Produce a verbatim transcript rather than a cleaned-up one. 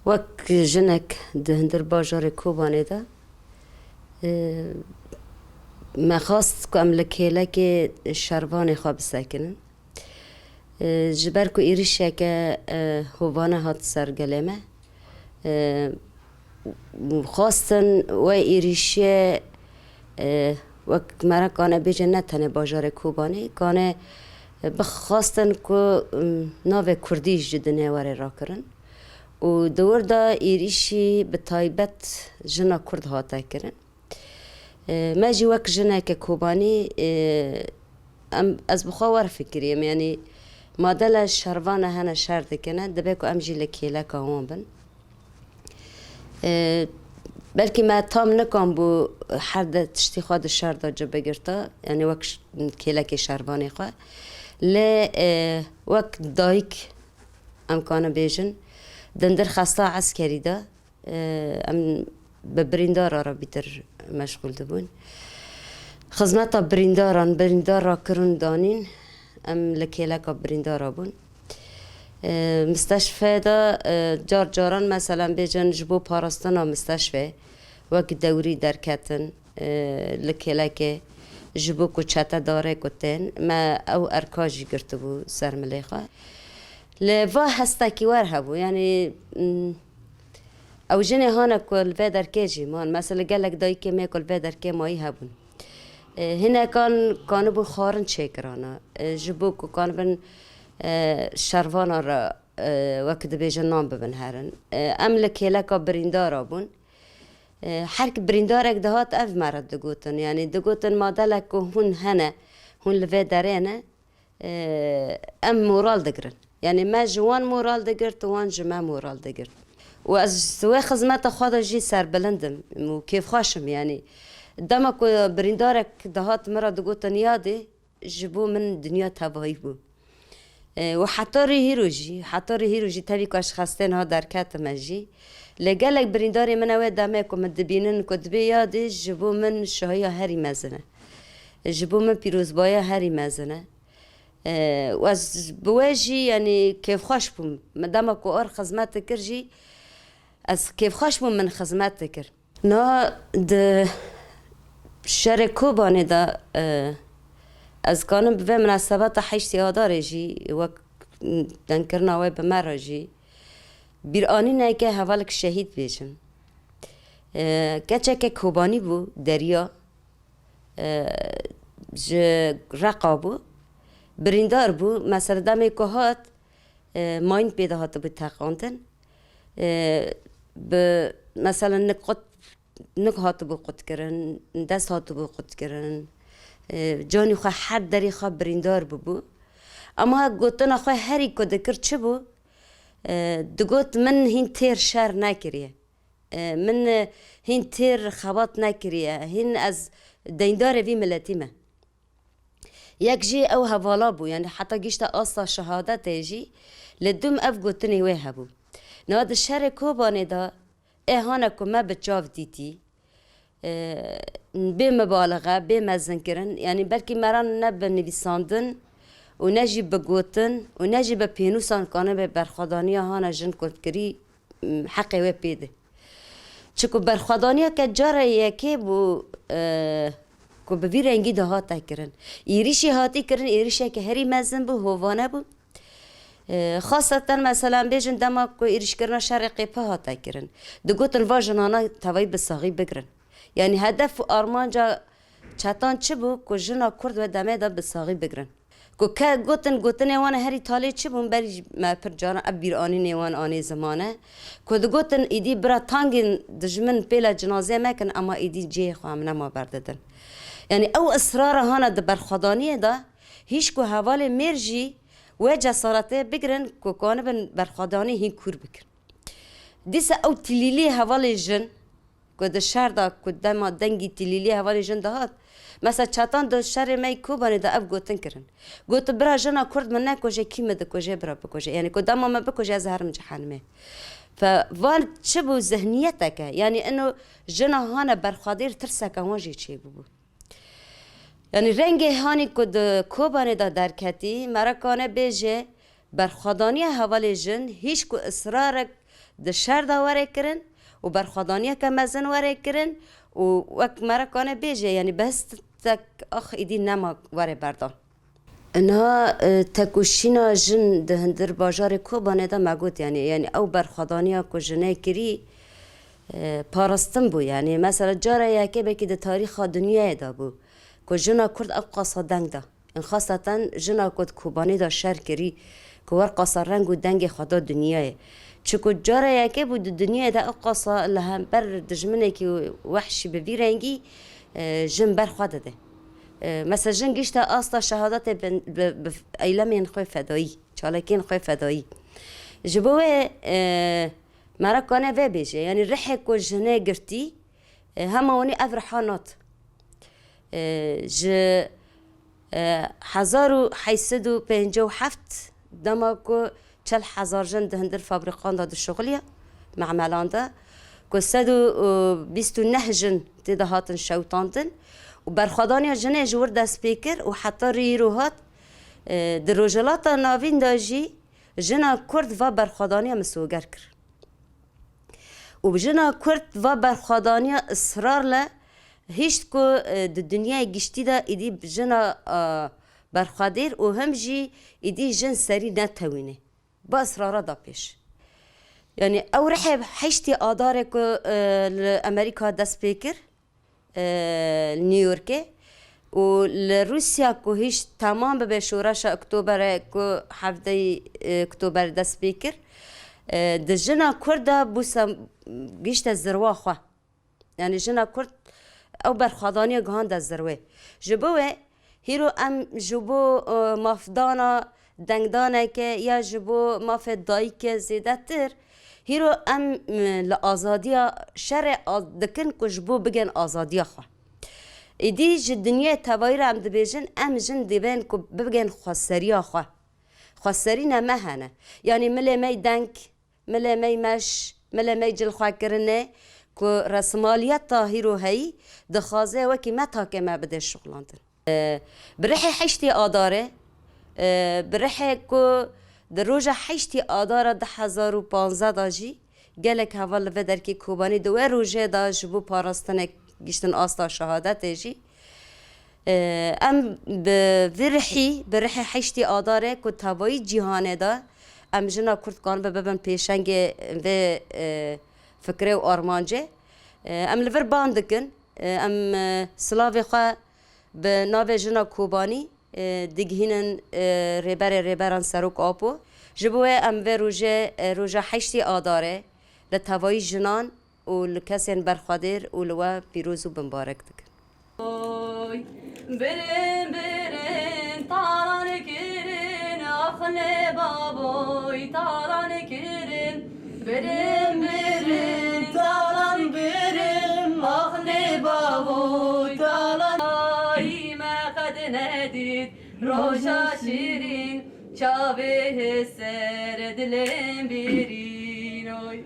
Wek jinek di hundir bajarê Kobanê de, e, me xwest ku em li kêlekê şervanê xwe bisekinin. E, ji ber ku êrişeke, e, hovane hat ser gelê me, e, xwestin wê êrişiyê, e, wek me re kane bêje ne tenê bajarê Kobanê, kane, e, bixwestin ku, m, navê Kurdî ji dinê were rakirin. Û di wir de êrîşî bi taybet jina Kurd hate kirin. E, me jî wek jineke Kobanî, e, em, ez bi xwe wer fikiriyim, yanî madele şervane hene şer dikine, dibe ku em jî li kêleka wan bin. E, belkî me tam nikan bû her de tiştî xwe di şer de ci bigirta, yanî wek ş-, kêlekê şervanê xwe. Lê, e, wek dayik em kane bêjin, dindir xesta eskerî de, e, em bi birîndara re bîtir meşxûl dibûn. Xizmeta birîndaran, birîndar rakirin danîn, em li kêleka birîndara bûn. E, misteşfe de, e, car caran, meselen bêjin ji bo parastina misteşfe, wek dewrî derketin, e, li kêlekê, ji bo ku çete darê ku tên, me ew erka jî girtibû ser milê xwe. Li va hestekî wer hebû, yanî, m, ew jinê hane ku li vê derkê jî man. Mesela gelek dayikê me ku li vê derkê mayî hebûn. E, hinekan kanibû xwarin çêkirana. E, ji bo ku kanibin, e, şervana re, e, wek dibêjin nan bibin herin. E, em li kêleka birîndara bûn. E, her ki birîndarek dihat ev me re digotin. Yanî digotin madelek ku hûn hene, hûn li vê derê ne, e, em moral digirin. Yanî me ji wan moral digirt, wan ji me moral digirt. Û ez ji wê xizmeta xwe de jî serbilind im û kêfxweş im. Yanî dema ku birîndarek dihat min re digotin yadê, ji bo min dinya tevayî bû. E, û heta rê hîro jî, heta rê hîro jî tevî ku ez ji xestê niha derketime jî, lê gelek birîndarê min ew ê demê ku min dibînin ku dibê yadê ji bo min şahiya herî mezin e. Ji bo min pîrozbaya herî mezin e. E, û ez bi wê jî, yanî, kêfxweş bûm. Min dema ku ar xizmet dikir jî, ez kêfxweş bûm min xizmet dikir. Na di şerê Kobanê de, e, ez kanim bi vê minasebeta heştê Adarê jî wek dengkirina wê bi me re jî bîranîneke hevalek şehîd bêjim. E, keçeke Kobanî bû, Derya, e, ji Reqa bû, birîndar bû. Mesela demê ku hat, e, mayîn pê de hatibû teqandin. E, bi, mesela nik qut, nik hatibû qutkirin, dest hatibû qutkirin. E, canî xwe her derî xwe birîndar bûbû. Ama gotina xwe herî ku dikir çi bû? E, digot, min hîn têr şer nekiriye. E, min, e, hîn têr xebat nekiriye. Hîn ez deyndarê vî miletî me. Yek jî ew hevala bû, yanî heta gişte asta şehadetê jî li dûm ev gotinê wê hebû. Niha di şerê Kobanê de ê hane ku me bi çav dîtî, e, bê mibalixe, bê mezinkirin, yanî belkî me re ne bi nivîsandin û ne jî bi gotin û ne jî bi pênûsan kanibe berxwedaniya hane jin ku kirî, m, heqê wê pê de. Çiku berxwedaniyeke cara yekê bû, e, ku bi vî rengî de hate kirin. Êrîşî hatî kirin, êrîşeke herî mezin bû, hovane bû. E, xaseten, mesela, em bêjin dema ku êrîşkirina şerê Qêpa hate kirin. Digotin va jinana tevayî bi saxî bigirin. Yanî hedef û armanca çetan çi bû ku jina Kurd wê demê de bi saxî bigirin? Ku ke gotin, gotinê wan herî talê çi bûn, berî jî me pir caran ev bîranînê wan anê zimane. Ku digotin, îdî bira tangên dijmin pêle cinazê mekin, ema îdî cihê xwe em nema berdidin. Yanî ew israra hana di berxwedaniyê de, hîş ku hevalê mêr jî wê cesaretê bigirin ku kanibin berxwedanî hîn kûr bikin. Dîsa ew tilîlî hevalê jin, ku di şer de, ku dema dengî tilîlî hevalê jin dihat, mesela çetan di şerê me yî Kobanê de ev gotin kirin. Got, bira jina Kurd min nekuje, kî min dikuje, bira bikuje. Yanî ku dema me bikuje, ez herim cehenimê. Fe, van çi bû, zihniyeteke. Yanî ino jina hane berxwedêr tirseke wan jî çêbûbû. Yanî rengê hanî ku di Kobanê de derketî, me re kane bêje, berxwedaniya hevalê jin hîç ku israrek Di şer de were kirin û berxwedaniyeke mezin were kirin û wek me re kane bêje, yanî bes tek ax îdî nema were berdan. Niha, e, tekoşîna jin di hundir bajarê Kobanê de me got, yanî, yanî ew berxwedaniya ku jinê kirî, e, parastin bû. Yanî mesela cara yekê belkî di tarîxa dinyayê de bû ku jina Kurd ew qasa deng da. Ên xaseten jina ku di Kobanê de şer kirî, ku wer qasa reng û dengê xwe da dinyayê. Çiku cara yekê bû di dinyayê de ew qasa li hember dijminekî wehşî bi vî rengî, e, jin ber xwe dide. E, mesela jin gişte asta şehadetê bi, bi, bi eylemên xwe fedayî, çalakiyên xwe fedayî. Ji bo wê, e, me re kane vê bêje, yanî rihê ku jinê girtî, e, hema wanî ev riha nat. E, ji, e, hezar û heşt sed û pêncî û heft dema ku çil hezar jin di hundir fabrîkan de dişuxiliya, memelan de, ku sed û bîst û neh jin tê de hatin şewitandin û berxwedaniya jinê ji wir dest pê kir û heta rê îro hat, e, di Rojhilata Navîn de jî jina Kurd va berxwedaniya misoger kir. Û jina Kurd va berxwedaniya israrle hişt ku, e, di dinyayê giştî de îdî jina, e, berxwedêr û him jî îdî jin serî netewîne. Bi israra da pêş. Yanî ew rihê heştê Adarê ku, e, li Amerîka dest pê kir, e, li New Yorkê û li Rûsya ku hîş temam bibe şoreşa Oktoberê ku hevdeyî, e, Oktober dest pê kir, e, di jina Kurd de bû sem-, gihîşte zirwa xwe. Yanî jina Kurd ew berxwedaniya gihande zirwê. Ji bo wê hîro em ji bo, e, mafdana dengdaneke ya ji bo mafê dayikê zêdetir, hîro em, e, li azadiya şerê a-, dikin ku ji bo bigên azadiya xwe. Êdî ji dinyayê tevayî re em dibêjin, em jin dibên ku bigên xweseriya xwe. Xweserîne me hene. Yanî milê me yê deng, milê me yê meş, milê me yê cilxwekirinê ku resmaliyeta hîro heyî dixwaze wekî me takê me bide şixulandin. E, bi rihê heştê Adarê, e, bi rihê ku di roja heştê Adara du hezar û panzdeh de jî gelek heval li vê derkê Kobanî di wê rojê de ji bo parastinek gihîştin asta şehadetê jî, e, em bi vî rihî, bi rihê heştê Adarê ku tevayî cîhanê de em jina Kurd kanibe bibin pêşengê vê, e, fikrê û armancê, e, em li vir ban dikin. E, em, e, silavê xwe bi navê jina Kobanî, e, digihînin, e, rêberê rêberan Serok Apo. Ji bo wê em vê rojê, e, roja heştê Adarê li tevayî jinan û li kesên berxwedêr û li we pîroz û bimbarek dikin. Oy, birin, birin, talan kirin, ax lê baboy, talan kirin. Birin, birin, talan birin, ax lê baboy, talan. Ay me qed nedît roja şîrîn, çavê hê ser dilên birîn, oy.